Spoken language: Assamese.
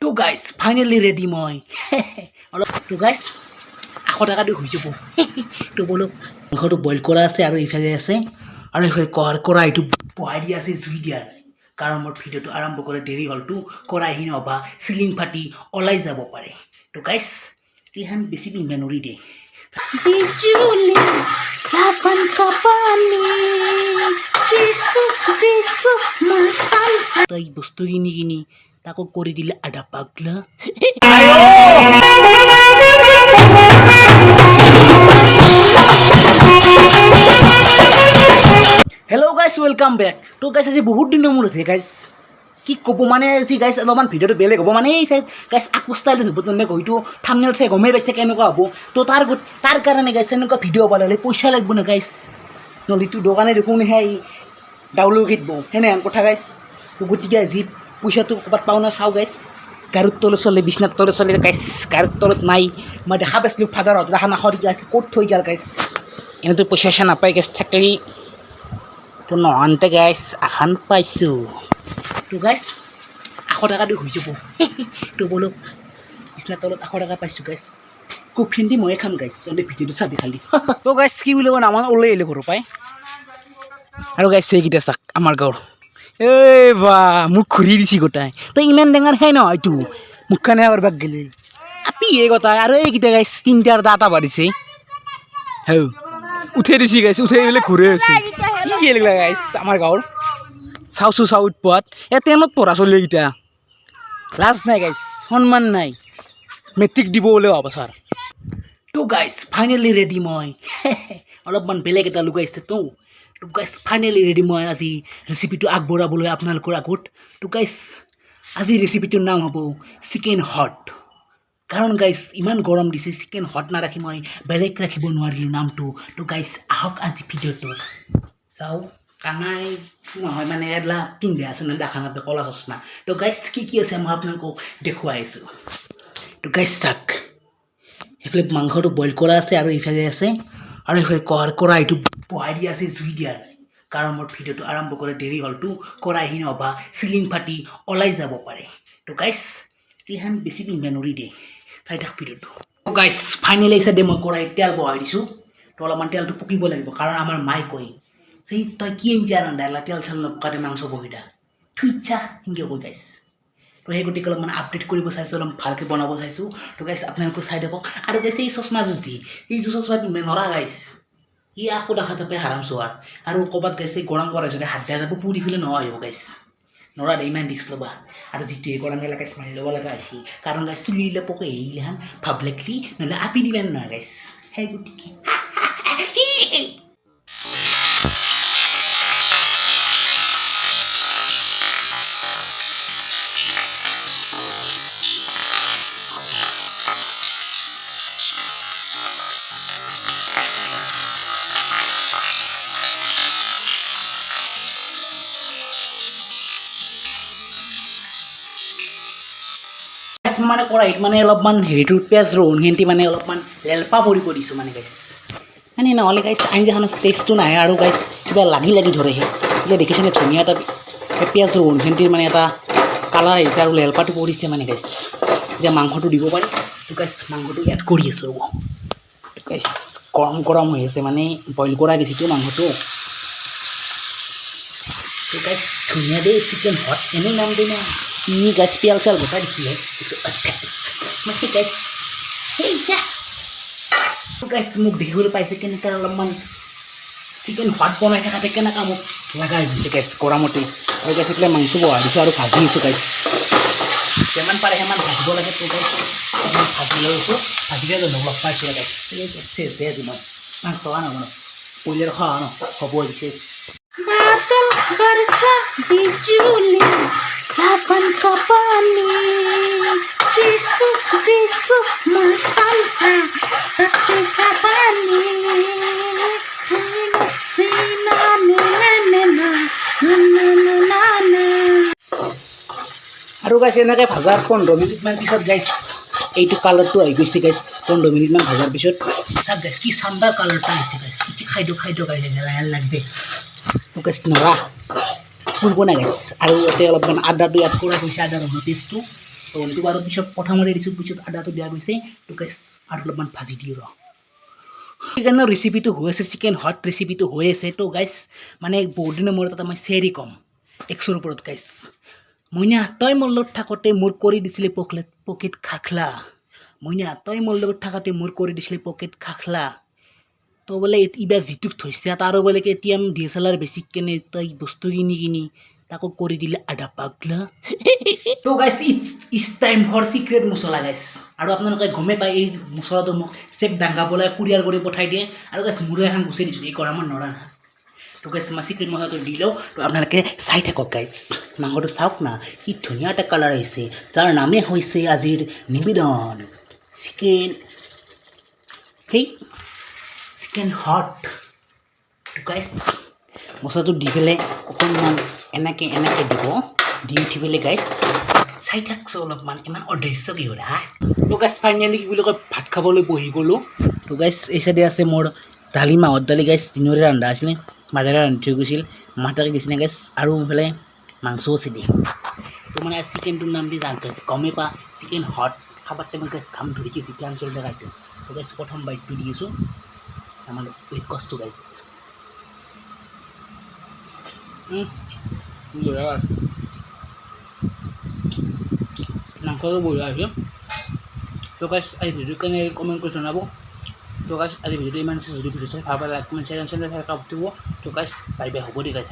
তো গাইজ, ফাইনেলি ৰেডি মই অলপ। তো গাইজ, 100 টকা দি হৈ যাব। তো বলক, মাংসটো বইল কৰা আছে আৰু ইফালে আছে আৰু এইফালে কড়াইটো বহাই দিয়া আছে, জুই দিয়া নাই, কাৰণ মোৰ ভিডিঅ'টো আৰম্ভ কৰা দেৰি হ'লতো কড়াহী নহবা চিলিং ফাটি ওলাই যাব পাৰে। তো গাইজ, এইখন বেছি পিন্ধবা নৰি দে। बिजुली साबन का पानी যিশু যিশু মা। তই বস্তু কিনি কিনি তাকো কৰি দিলে আধা পাগলা। Hello' guys, welcome back. তো গাইজ, আজি বহুত দিনৰ মূৰত হে গাইজ, কি ক'ব মানে, আজি গাইজ অলপমান ভিডিঅ'টো বেলেগ হ'ব। মানে এই গাইজ, আকৌ ষ্টাইল হ'ব তেনেকৈ হয়তো থামনেল চাই গমেই পাইছে কেনেকুৱা হ'ব। তো তাৰ কাৰণে গাইজ, এনেকুৱা ভিডিঅ' পালে হ'লে পইচা লাগিব না গাইজ, নহ'লেতো দোকানে দেখোন সেই ডাউলো দিব, সেনেহেন কথা গাইজ। তো গতিকে আজি পইচাটো ক'ৰবাত পাওঁ না চাওঁ গাইজ। গাৰুৰ তলত চলে, বিছনাৰ তলত চলে গাইজ, গাৰুৰ তলত নাই। মই দেখা পাইছিলোঁ ফাদাৰহঁত ৰাখা নাখৰি আছিল, ক'ত থৈ গ'ল গাইজ? এনেতো পইচা চইচা নাপায় গাইজ, থাকলি তো নহওঁতে গাইজ আখান পাইছোঁ। তো গাইজ, 100 টকা দি হৈ যাব। তো বলক, বিছনাৰ তলত 100 টকা পাইছোঁ গাইজ, কুফিন দি ময়ে খাম গাইজ, তহঁতে ভিডিঅ'টো চাবি খালি। তো গাইজ, কি বুলি কয়, আমাৰ ওলাই আহিলোঁ ঘৰৰ পৰাই। আৰু গাইজ, সেইকেইটা চাক, আমাৰ গাঁৱৰ। এই বা মোক ঘূৰি দিছি গোটাই। তই ইমান ডাঙৰ সেই নহয় এইটো মুখখানে কৰবাক গেলি আপি এই গোটাই। আৰু এইকেইটা গাইজ, তিনিটাৰ দাঁতা বাঢ়িছে। হৌ উঠাই দিছি গাইজ, উঠাই পেলাই ঘূৰে আছে। কি কি লাগিলা গাইজ, আমাৰ গাঁৱৰ চাওচো চাওঁ উৎপাত। এ টেনত পঢ়া চলিকেইটা, লাজ নাই গাইজ, সন্মান নাই, মেট্ৰিক দিব বোলে অহা বছৰ। তো গাইজ, ফাইনেলি ৰেডি মই অলপমান বেলেগ এটা লগাইছে। তো গাইজ, ফাইনেলি ৰেডি মই আজি ৰেচিপিটো আগবঢ়াবলৈ আপোনালোকৰ আগত। তো গাইজ, আজি ৰেচিপিটোৰ নাম হ'ব চিকেন হট, কাৰণ গাইজ, ইমান গৰম দিছে, চিকেন হট নাৰাখি মই বেলেগ ৰাখিব নোৱাৰিলোঁ নামটো। তো গাইজ, আহক আজি ভিডিঅ'টো চাওঁ। কানাই নহয় মানে এডলা পিন্ধে আছে নে দেখা নাপায়, ক'লা চশমা। তো গাইজ, কি কি আছে মই আপোনালোকক দেখুৱাই আছোঁ। তো গাইজ চাক, এইফালে মাংসটো বইল কৰা আছে আৰু ইফালে আছে আৰু এইফালে কড়াইটো বহাই দিয়া আছে, জুই দিয়া নাই, কাৰণ মোৰ ভিডিঅ'টো আৰম্ভ কৰা দেৰি হ'লতো কড়াহী নহবা চিলিং ফাটি ওলাই যাব পাৰে। তো গাইজ, এইখন বেছি পিন্ধবা নৰি দে, চাই থাক ভিডিঅ'টো। গাইজ, ফাইনেলি আহিছে দে, মই কড়াইত তেল বহাই দিছোঁ। তো অলপমান তেলটো পকিব লাগিব, কাৰণ আমাৰ মায়ে কয়, সেই তই কি আঞ্জা ৰান্ধা, এলা তেল চেল নপকাতে মাংস বহিদা থুইছা, সেনেকৈ কয় গাইজ। তো সেই গতিকে অলপমান আপডেট কৰিব চাইছোঁ, অলপ ভালকৈ বনাব চাইছোঁ। তো গাইজ, আপোনালোকে চাই থাকক। আৰু গাইজ, এই চশমাযোৰ যি এইযোৰ চশমা পিন্ধিব নোৱাৰা গাইজ, ই আকৌ দেখা নাপায় হাৰাম চোৱাৰ। আৰু ক'ৰবাত গাইছে গৰম কৰা যদি হাত দিয়া যাব, পুৰি পেলাই নোহোৱা আহিব গাইজ, নৰা দে ইমান ৰিক্স ল'বা। আৰু যিটো এই গৰম গেলা গাইজ, মাৰি ল'ব লগা হৈছে, কাৰণ গাইজ, চুলি দিলে পকে এইগিলাখান ভাৱ লাগলি, নহ'লে আপি দিবেন নহয় গাইজ। সেই গতিকে গাইজ, মানে কড়াইত মানে অলপমান হেৰিটো পিঁয়াজ ৰহুনখিনি মানে অলপমান লেলপা পৰিব দিছোঁ মানে গাইজ, মানে নহ'লে গাইজ, আঞ্জাখনৰ টেষ্টটো নাহে আৰু গাইজ, কিবা লাগি লাগি ধৰেহে। এতিয়া দেখিছেনে, ধুনীয়া এটা এই পিঁয়াজ ৰহুনখিনিৰ মানে এটা কালাৰ আহিছে আৰু লেলপাটো পৰিছে মানে গাইজ। এতিয়া মাংসটো দিব পাৰি। তো গাইজ, মাংসটো এড কৰি আছোঁ, ৰ'ব। গাইজ, গৰম গৰম হৈ আছে, মানে বইল কৰা গৈছেতো মাংসটো। তো গাইজ, ধুনীয়া দেই, চিকেন হট এনেই নাম দিনা ই গাইজ, পিয়াল চিয়াল গোটাই দিছিলে মই গাইজ। সেই গাইজ, মোক দেখিবলৈ পাইছে কেনেকুৱা অলপমান চিকেন হট বনাই থাকোঁতে কেনেকুৱা মোক লগা হৈ গৈছে গাইজ গৰমতে। আৰু গাইজ, এইফালে মাংস বহাই দিছোঁ আৰু ভাজি আছোঁ গাইজ, যিমান পাৰে সিমান ভাজিব লাগে। তো গাইজ, অকণমান ভাজি লৈ আছোঁ, ভাজি পেলাই লগ পাইছোঁ গাইজ। চেচ দে, আজি মই মাংস খোৱা নহ'ব ন, ব্ৰইলাৰ খোৱা ন হ'ব আজি চেচ। बादल बरसा बिजुली साबन का पानी যিশু যিশু मसालसा का पानी ना ना ना ना ना ना ना। আৰু গাইছ, এনেকৈ ভাজাৰ 15 মিনিটমান পিছত গাইছ, এইটো কালাৰটো আহি গৈছে গাইছ। 15 মিনিটমান ভাজাৰ পিছত চাওক গাইছ, কি চান্দা কালাৰটো আহিছে গাইছ। কি খাই দিওঁ খাই দিওঁ গাইছ, লাহে লাগিছে। গাইছ, নৰা ফুলব নাই গাইছ। আৰু ইয়াতে অলপমান আদাটো ইয়াত কৰা গৈছে, আদা ৰহুনৰ পেষ্টটো। ৰহুনটো বাৰু পিছত প্ৰথমতে দিছোঁ, পিছত আদাটো দিয়া গৈছে। তো গাইছ, আৰু অলপমান ভাজি দিওঁ ৰ। চিকেনৰ ৰেচিপিটো হৈ আছে, চিকেন হট ৰেচিপিটো হৈ আছে। তো গাইছ, মানে বহুত দিনৰ মূৰত এটা মই শ্বেয়াৰী ক'ম এক্সৰ ওপৰত গাইছ। মইনা, তই মোৰ লগত থাকোঁতে মোৰ কৰি দিছিলি পকেট পকেট খাখলা। মইনা, তই মোৰ লগত থাকোঁতে মোৰ কৰি দিছিলি পকেট খাখলা। তই বোলে এইবাৰ যিটোক থৈছা, তাৰো বোলে কেটিএম DSLR বেচি কেনে তই বস্তু কিনি কিনি তাকো কৰি দিলে আধা পাগলা। তো guys, it's time for secret মছলা গাইছ। আৰু আপোনালোকে গমেই পায়, এই মছলাটো মোক চেফ ডাঙ্গাবলাই কুৰিয়াৰ কৰি পঠাই দিয়ে। আৰু গাইছ, মোৰো এখন গুচাই দিছোঁ, এই গৰমত নৰা না। তো গাইছ, মই চিক্ৰেট মছলাটো দি লওঁ। তো আপোনালোকে চাই থাকক গাইছ। মাংসটো চাওক না, কি ধুনীয়া এটা কালাৰ আহিছে, যাৰ নামেই হৈছে আজিৰ নিবেদন চিকেন, সেই চিকেন হট। তো গাইছ, মছলাটো দি পেলাই অকণমান এনেকৈ এনেকৈ দিব, দি উঠি পেলাই গাইছ, চাই থাকছোঁ অলপমান। ইমান অধৈৰ্য কি হ'ল হা? তো গাইছ, ফাইনেলি কি বুলি কয়, ভাত খাবলৈ বহি গ'লোঁ। তো গাইছ, এই চাইডে আছে মোৰ দালি, মাহৰ দালি গাইছ। দিনৰে ৰন্ধা আছিলে, মাদাৰে ৰান্ধি থৈ গৈছিল, মাতাকে গৈছিলে গাইছ। আৰু এইফালে মাংসও আছিলে। তো মানে চিকেনটোৰ নাম দি যাওঁ, গমেই পা, চিকেন হট। খাবাৰ টাইমত গাইছ, ঘাম ধৰি গৈছে, ফেন চলি থকা এইটো। তো গাইছ, প্ৰথম বাইটটো দি আছোঁ, আমাৰ ৱেইট কৰছোঁ গাইছ। বঢ়িয়া, মাংসটো বঢ়িয়া হৈছে। তো গাইছ, আজি ভিডিঅ'টো কেনে কমেণ্ট কৰি জনাব। তো গাইছ, আজি ভিডিঅ'টো ইমান। যদি ভিডিঅ' চাই ভাল পালে লাইক, কমেণ্ট, শ্বেয়াৰ, চেনেল দিব। তো গাইছ, বাই বাই, হ'ব দে গাইছ।